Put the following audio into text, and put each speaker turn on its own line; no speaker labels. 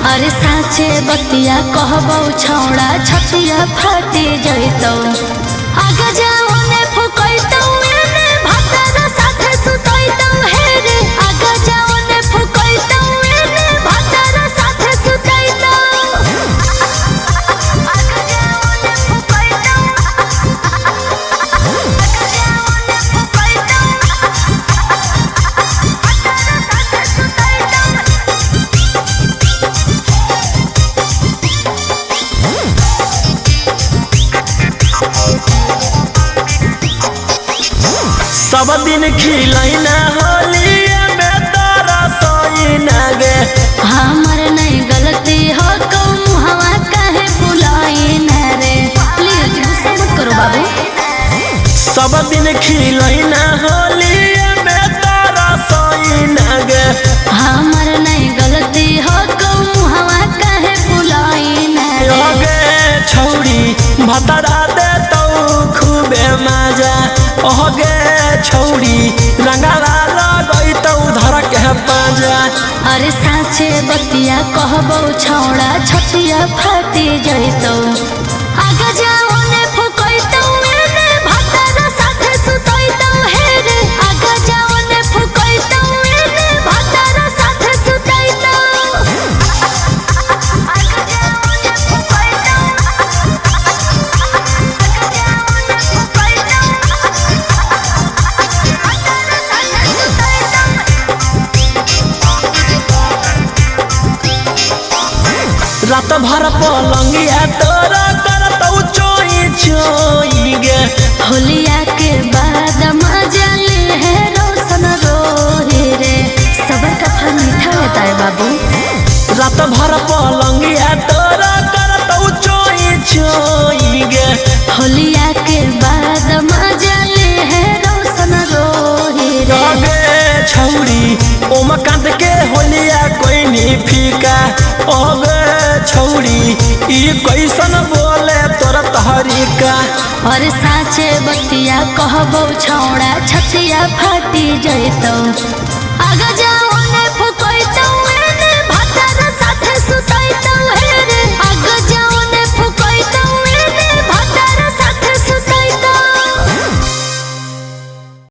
अरे साचे बतिया कहबौ छौड़ा छतिया फाटी जइतौ। आगे जाओ ने फुकैतौ एने भातारा साथे सुतैतौ हे रे। आगे जाओ ने फुकैतौ एने भातारा साथे सुतैतौ। आगे जाओ ने फुकैतौ, आगे जाओ ने फुकैतौ, भातारा साथे सुतैतौ।
सब दिन खिलैना होली में तारा सोइना गे।
हमर नहीं गलती हो कौ मुहवा काहे फुलाई न रे। प्लीज गुस्सा मत करो बाबू।
सब दिन खिलैना होली में तारा सोइना गे।
हमर नहीं गलती हो कौ मुहवा काहे फुलाई न रे।
गे छौरी भतरा दे तौ खूबे मजा। ओह गे छौरी रंगावा लगैतौ धर के पाजा।
अरे साचे बतिया कहबौ छौड़ा छतिया फाटी जइतौ। आगे जाओ ने फुकैतौ एने भातारा साथे सुतैतौ हे रे। आगे जाओ ने फुकैतौ एने भातारा साथे सुतैतौ। आगे जाओ ने फुकैतौ, आगे जाओ ने फुकैतौ, भातारा साथे सुतैतौ।
रात भर पलंगिया तोरा करतौ चोई चोई गे।
होलिया के बाद मजा ले है रोशन रोहे रे। सबर का फल मीठा होता है बाबू।
रात भर पलंगिया तोरा करतौ चोई चोई गे।
होलिया के बाद मजा ले है रोशन रोहे रे।
गे छौरी ओमकांत के होलिया कोई नी फीका। ओ गे छौरी ई कैसन बोले तोर तहरीका।
और साचे बतिया कहबौ छौड़ा छतिया फाटी जइतौ।